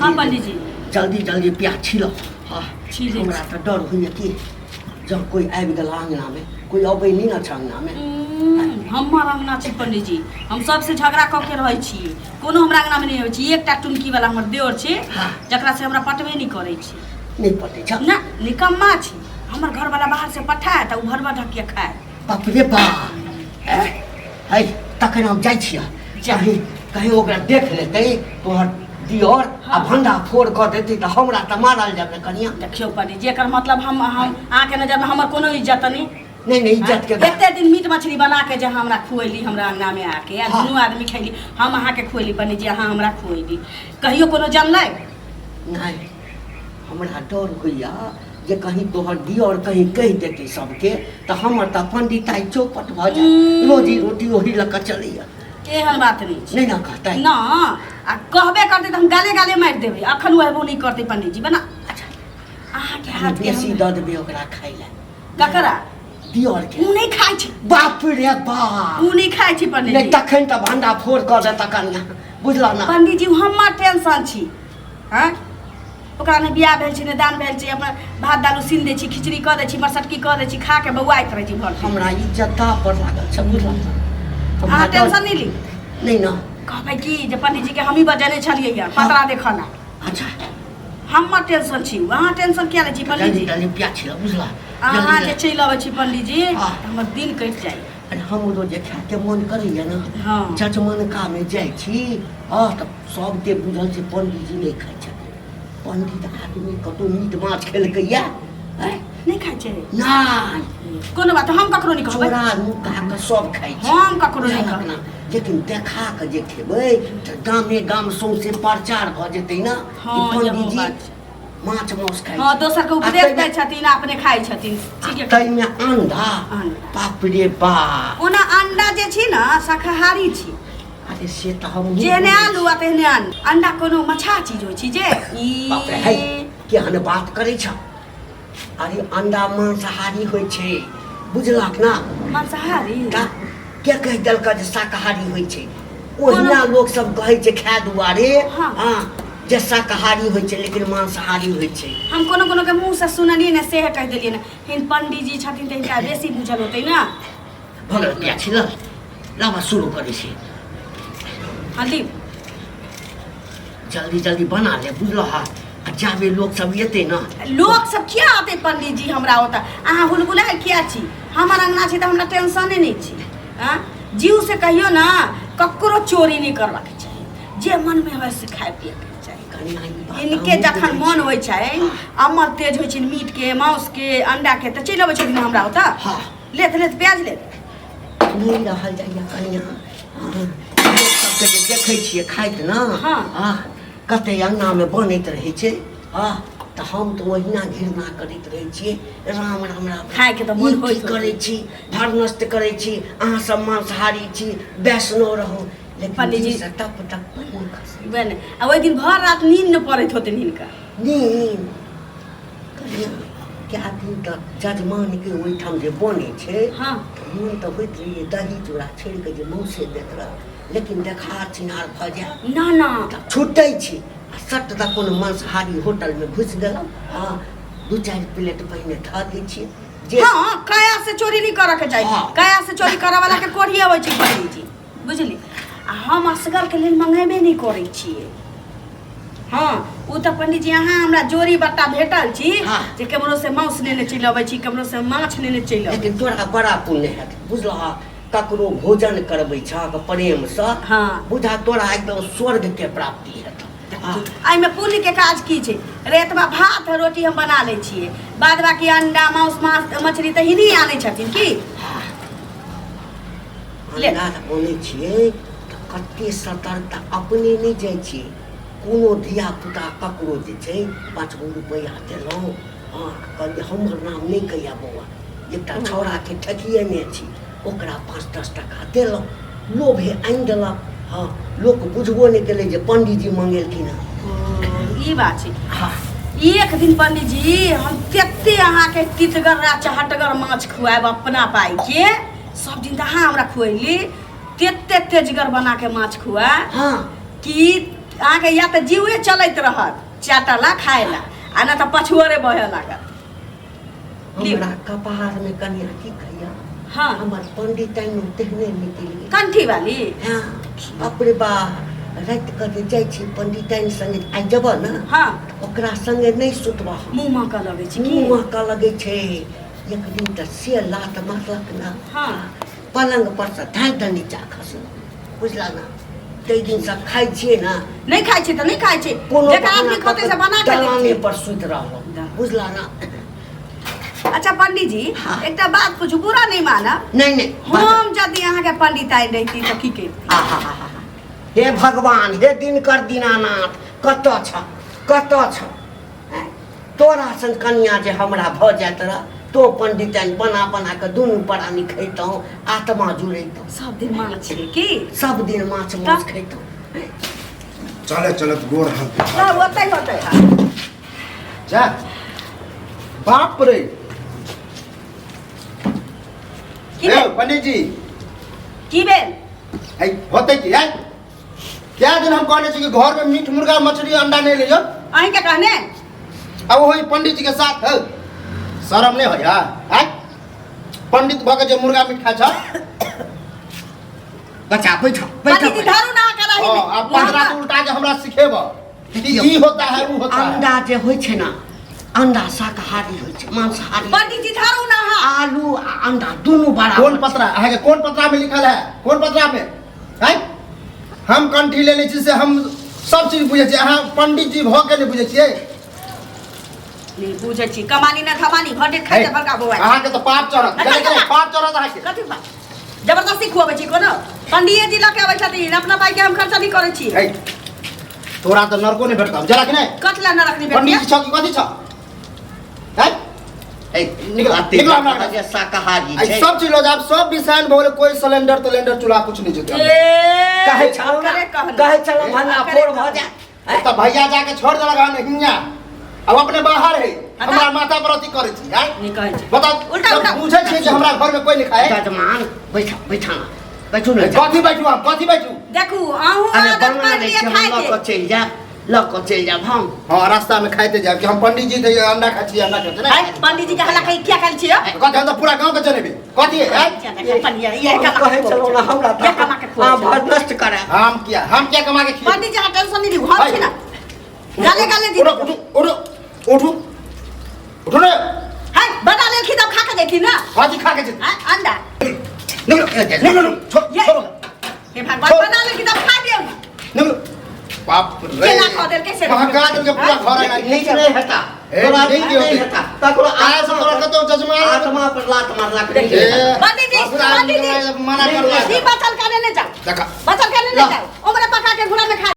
हाँ पंडित जी। जल्दी जल्दी प्याज छील। हाँ। छील दै। हमरा तऽ डर होइए कि जँ कोइ आबि गेल अङ्गनामे, कोइ अबै नहि ने छै अङ्गनामे। हमर अंगना छी पंडित जी, हम सबसे झगड़ा कऽ के रहै छी, कोनो हमरा अंगना में नहीं अबै छी। एकटा टुनकी वाला हमर देवर छै जकरा से हमरा पटबे नहीं करै छै। नहि पटै छै ना, निकम्मा छी। हमर घर वाला बाहर से पठाए तऽ ओ भरबा ढकिया खाए। बाप रे बाप, है तखन हम जाइ छियै। कहीं कहीं ओकरा देख लेतै तोहर दियर आ भंडा फोड़ कऽ देतै तऽ हमरा तऽ मारल जायब ने कनिया। देखियौ पंडित जी, एकर मतलब हम अहाँके नजरमे हमर कोनो इज्जत नहि? नहि नहि, इज्जत के एते दिन मीट मछली बना के जे हमरा खुएली, हमरा अंगना में आके आ दुनू आदमी खैली, हम अहाँके खुएली पंडित जी, अहाँ हमरा खुएली, कहियो कोनो जानलै? नहि, हमरा डर होइया जे कहीं तोहर दियर कहीं कहि देतै सबके तऽ हमर तऽ पंडिताइ चौपट भऽ जायत। रोजी रोटी ओही लऽ कऽ चलैया। एहन बात नहि छै। नहि ने कहतै? ना, आ कहबे करतै तऽ हम गाले गाले मारि देबै। अखन ओ हेबो नहि करतै पंडित जी। बना अच्छा। अहाँके हाथ के बेसी दऽ देबै ओकरा खाइ लए। ककरा? दियर के। ओ नहि खाइ छै। बाप रे बाप, ओ नहि खाइ छै पंडित नहि जी। तखन तऽ भंडा फोड़ कऽ देता कनिया, बुझलऽ ने? पंडित जी, हमर टेंशन छी। हँ, ओकरा नहि बियाह भेल छै, नहि दान भेल छै। अपन भात दालि उसीन दै छी, खिचड़ी कऽ दै छी, मरसटकी कऽ दै छी, खा के बौआइत रहै छी भर दिन। हमरा इज्जत दाव पर लागल छै, बुझलऽ ने? हमरा अहाँ टेंशन नहि ली। नहि ने? कहबै की जे पंडित जी के हमही बजेने छलियै यऽ पतरा देखऽ ला। अच्छा। हमर टेंशन छी, अहाँ टेंशन किया लै छी पंडित जल्दी जी? जल्दी प्याज छिलऽ, बुझलऽ? अहाँ जल्दी। जे चलि अबै छी पंडित जी तऽ हमर दिन कटि जाइ। अरे हमरो जे खायके मन करैया ने, जजमनकामे जाइ छी, हँ, तऽ सबके बुझल छै पंडीजी नहि खाइ छथिन। पंडित आदमी कतौ मीट माछ खेलकैया? आँय? नहि खाइ छै? नहि। कोनो बात, हम ककरो नहि कहबै। चोरा नुका कऽ सब खाइ छै। हम ककरो नहि बुझलक कहबै। ने? लेकिन देखा कऽ जे खेबै तऽ गामे गाम सौंसे प्रचार भऽ जेतै ने कि हँ, इहो पंडीजी बात छै। माछ मांस खाइ हँ छै। दोसर के आ उपदेश ताहिमे दै छथिन आ अपने खाइ छथिन। आ ठीके। ताहिमे अंडा। अंडा। बाप रे बाप। ओना अंडा जे छी ने, शाकाहारी छी। अरे से तऽ हमहूँ जेहने बुझै आलू आ तेहने अंडा। अंडा कोनो मछा चीज होइ छै जे ई बाप रे, है केहन बात करै छ? अरे अंडा मांसाहारी होइ छै, बुझलक ना? मांसाहारी? ता के कहि देलक जे शाकाहारी होइ छै? ओहिना लोक सब कहै छै खाय दुआरे। हँ, जे शाकाहारी होइ छै, लेकिन मांसाहारी होइ छै। हम कोनो कोनो के मुँह से सुनलियै ने, सेहे कहि देलियै ने। हिन पंडीजी छथिन तऽ हिनका बेसी बुझल होतै ने। भऽ गेल प्याज छिलल? लाबा, शुरू करै छी। हल्दी। जल्दी जल्दी बना ले, बुझलह? आ जाबे लोक सब एतै ने। लोक सब किया अतै पंडीजी जी हमरा ओतऽ? अहाँ हुलबुलाइ किया छी? हमर अंगना छी तऽ हमरा टेंशने नहि छी। आँ, जीव से कहियो ने ककरो चोरी नहि करबाक चाही। जे मनमे होइ से खाय पियके चाही। कनिया, ई बात इनके हमहूँ जखन बुझै मन छी। होइ छै, अमर तेज होइ छै मीटके, मांसके, अंडाके, तऽ चलि अबै छथिन हमरा ओतऽ। लेत लेत प्याज लेत। नहि रहल जाइए कनिया। हँ, लोक सबके जे देखै छियै खाइत ने, हँ, कते अङ्गनामे बनैत रहै छै, हँ, तऽ हम तऽ ओहिना घृणा करैत रहै छियै। राम राम राम। खायके तऽ मन ई की होइत होतै। करै छी? भरनष्ट करै छी। अहाँ सब मांसाहारी छी, वैष्णव रहू, लेकिन पंडीजी- जीसँ टप टप पानि खसै। वएह ने, आ ओहि दिन भर रात नींद नहि पड़ैत होतनि हिनका। नींद कनिया, कए दिन तक जजमानके ओहिठाम जे बनै छै, तऽ मोन तऽ होइत रहैए दही चूड़ा छोड़ि कऽ जे मौसे दैत रह, लेकिन देखार चिन्हार भऽ जाय ना ना। तऽ छुटै छी आ सट दऽ कोनो मांसाहारी होटलमे घुसि गेलहुँ। हँ, दू चारि प्लेट पहिने धऽ दै छियै जे हँ, काया से चोरी नहि करऽ के चाही। काया से चोरी करऽ वाला के कोढ़ी अबै छै पंडीजी, बुझली? आ हम असगर के लेल मंगेबे नहि करै छियै। हँ, ओ तऽ पंडीजी अहाँ हमरा जोड़ी बट्टा भेटल छी जे केम्हरो से मांस लेने चलि अबै छी, केम्हरो से माछ लेने चलि अबै। लेकिन तोरा बड़ा पुण्य हैत, बुझलह? ककरो भोजन करबै छह प्रेमसँ, बुझा तोरा एकदम स्वर्गके प्राप्ति हेतौ। एहिमे पुण्य के काज की छै रे? एतबा भात रोटी हम बना लै छियै, बाद बाकी अंडा मांस माछ मछली तऽ हिनी आनै छथिन की। ले। अंडा अनै छियै तऽ कते सतर्कता, अपने नहि जाइ छियै, कोनो धियापुता ककरो जे छै 5 गो रुपैआ देलहुँ। हँ, कहलियै हमर नाम नहि कहिया बौआ। एकटा छौड़ाके ठकिएने छी, ओकरा 5-10 टाका देलहुँ, लोभे आनि देलक। हँ, लोक बुझबो नहि केलै जे पंडीजी मंगेलखिन हँ। ओ, ई बात छै। हँ। एक दिन पंडीजी हम कते अहाँके तितगर आ चहटगर माछ खुआएब अपना पाइके। सब दिन तऽ अहाँ हमरा खुएली, तेते तेजगर बना के माछ खुआए कि अहाँके या तऽ जीवे चलैत रहत चाटला खाय ला आ ना तऽ पछुअरे बहे लागत। लियौ। हमरा कपार में कनिया की कहिया। हमर पंडिताइन तेहने निकलि गेल। कंठी वाली। हाँ, बाप रे बा, राति कऽ जे जाइ छी पंडिताइन संगे, आइ जेबह ने? ओकरा संगे नहि सुतबह। मुँह महकऽ लगै छै की? मुँह महकऽ लगै छै। एक दिन तऽ से लात मारलक ने, पलंग पर से धाँइ दऽ नीचा खसलहुँ, बुझला ने? ताहि दिनसँ खाइ छियै ने। नहि खाइ छी तऽ नहि खाइ छी। कोनो जकरा आदमी बहाना खेतै से कऽ बना कऽ के दै दलाने छियै। पर सुति रहलहुँ, बुझला ने? अच्छा पंडित जी, एकटा बात पूछू, बुरा नहीं मानब। नहि नहि, बाजऽ। हम यदि अहाँके पंडित आयल रहिती तऽ की करिती? आहाहाहा। हे भगवान, हे दिनकर दीनानाथ, कतऽ छ, कतऽ छ? आँय? तोरा सन कनिया जे हमरा भऽ जाइत रह, तो पंडिताइन बना बना कऽ दुनू प्राणी खैतहुँ, आत्मा जुड़ैतहुँ। सब दिन माछ छियै की? सब दिन माछ मांस खैतहुँ। चले चलत गोर हाथ दुखा। ना, ओतै होतै। जा बाप रे। की ए भेल? पंडित जी। की भेल? ऐ होतै की? ऐ क्या दिन हम कहने छी कि घर में मीट मुर्गा मछली अंडा नहीं लियो। अहीं के कहने? अब वही पंडित जी के साथ है, शर्म नहीं होया? ऐ पंडित भऽ के जे मुर्गा मीट खाइ छ। बच्चा बैठ, बैठ। पंडित जी धरू ना कराही में। हाँ, अब पंद्रह को उल्टा के हमरा सिखेब कि ई होता है वो होता है। अंडा जे होइ छै ने, अंडा शाकाहारी होइ छै, मांसाहारी। पंडित जी धरू ना। हाँ। आलू आ अंडा दुनू बराबर। कोन पत्रा अहाँके, कोन पत्रा में लिखल है, कोन पत्रा में है? हम कंठी लेने छी से हम सब चीज बुझै छियै, अहाँ पंडित जी भऽ के नहि बुझै छियै? नहीं बुझै छी, कमानी ना धमानी भटे खाइ के बड़का बौआ। अहाँके तऽ पाप चढ़त। अच्छा, जानै छियै, अच्छा। पाप चढ़त अहाँके। कथी पाप? जबरदस्ती खुआबै छी? कोनो पंडिये जी लऽ के अबै छथिन, अपना पाइ के हम खर्चा नहीं करै छी। है, तोरा तऽ नरको नहि भेटतौ, जरा कि नहि? कथी ला नरक नहीं पंडित भेटत? जी छौ कि कथी छौ? है, ए, निकल निकल हमरा घर जे से। शाकाहारी आई छै। सब चीज लो जाब, सब विषान भऽ गेलै, कोई सिलेंडर तिलेंडर चूल्हा कुछ नहीं जेतै। ए, कहै छलहुँ ने, करे कहने। कहै छलहुँ भला करे फोड़ भऽ कहने। जाय। तऽ भैया जाके छोड़ देलक हन हियाँ, अब अपने बाहर है, हमरा माथा पर अथी करै छी। आँय? नहीं कहै छी। बताउ। उल्टा, जब उल्टा। बुझै छियै कि हमरा घर में कोई नहीं खाए। जजमान बैठ, बैठा ना, बैठू ने। कथी बैठू हम, कथी बैठू? देखू अहूँ अरे आदत बना पाड़ि दै लिअ छी, हम खाय लऽ के। कऽ चलि जायब, लऽ कऽ चलि जायब हम। हाँ, रास्ता में खाइते जायब कि हम पंडित जी थे अंडा खाइ छी, अंडा खाइ छी। आँय, पंडित जी के हल्ला खाइ किया खाइ छियै? कथी हम तऽ पूरा गाँव के जनेबै कथी है? आँय? ये हम कमा कहै के छलहुँ ने हमरा ये कमा के खुआबै अहाँ छै। भर नष्ट करय। हम किया कमा के खिएबै? पंडित जी अहाँ टेंशन नहीं लिउ, हम छी ना। गाले गाले दी। उठो उठो उठो उठो उठो ने। हाय, बना लेलखिन तब खा के देखी ना। कथी खा के जेतै? आँय, अंडा। निकलो निकलो निकलो, छोड़ ये। छोड़ो। हे भगवान, छोड़। बना लेलखिन तब खा दियौ ना। निकलो, बाप रे। केना खा देलकै से? महका देलकै पूरा घर आइ। नीक नहि हेता। ए, तोरा नीक नीक नहि होतै। हेता तकरो। आय से तोरा कतौ जजमान आत्मा पर लात मारलक नीक ए, नहि हेता। पंडित जी, ससुराल पंडित जी। मना करला। ई बचल का लेने जाओ। देखा। बचल का लेने ला। जाओ, ओमरे पका के घुरा में खा।